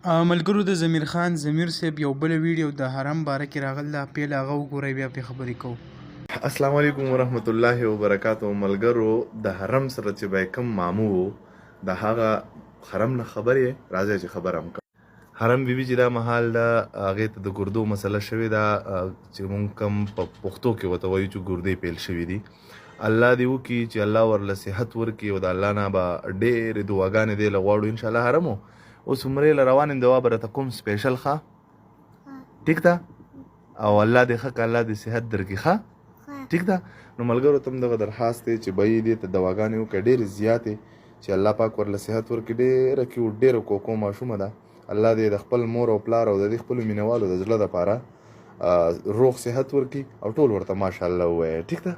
ملګرو د ضمیر خان ضمیر صیب یو بله ویډیو د حرم باره کې راغله پیل هغه وګورئ بیا پرې خبرې کوو. السلام علیکم ورحمت الله وبرکاته ملګرو د حرم سره چې به کوم مامو وو د هغه حرم نه خبر یې راځئ چې خبر هم کړم. حرم بیبي چې دا مهال ده هغې ته د ګردو مسله شوې ده چې مونږ کوم په پښتو کې ورته وایو چې ګردې پیل شوي دي. الله دې وکړي چې الله ورله صحت ورکړي او د الله نه به ډېرې دعاګانې دې له غواړو ان شاء الله. حرمو اوس عمرې له روان یم، دوا به راته کوم سپیشل ښه ټیک ده او الله دې ښه که الله دې صحت درکړي ښه ټیک ده. نو ملګرو ته هم دغه درخواست دی چې به یې دې ته دواګانې وکړه ډېرې زیاتې چې الله پاک ورله صحت ورکړي. ډېره کیوټ ډېره کوکو ماشومه ده. الله دې د خپل مور او پلار او د دې خپلو مینوالو د زړه دپاره روغ صحت ورکړي او ټول ورته ماشاءالله ووایه ټیک ده.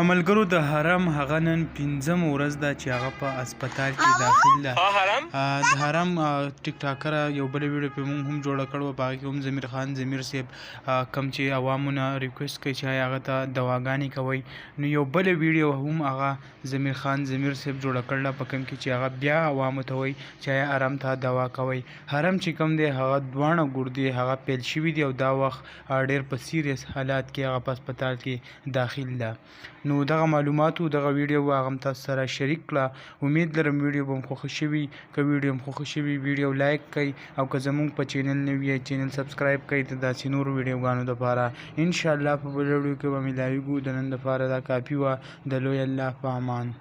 ملګرو د حرم هغه نن پنځم ورځ ده چې هغه په هسپتال کې داخل ده. د حرم ټیک ټاکره یو بل ویډیو په مونږ هم جوړه کړو، په هغه کې هم ضمیر خان ضمیر صاحب کم چې عوامو نه ریکوست کوي چې هغه ته دواګانې کوي، نو یو بل ویډیو هم هغه ضمیر خان ضمیر صاحب جوړه کړله په کوم کې چې هغه بیا عوامو ته وایي چې آیا حرم ته دوا کوي. حرم چې کوم دی هغه دواړه ګردې هغه پیل شوي دي او دا وخت ډیر په سیریس حالات کې هغه په هسپتال کې داخل ده. نو دغه معلوماتو دغه ویډیو به هغه تاسو سره شریک کړه. امید لرم ویډیو به مو خوښه شوي. که ویډیو مو خوښه شوي ویډیو لایک کړئ او که زموږ په چینل نوي یئ چینل سبسکرایب کړئ د داسې نورو ویډیوګانو دپاره. انشاءالله په بله ویډیو کې به ملاویږو. د نن دپاره دا کافي وه. د لوی الله په امان.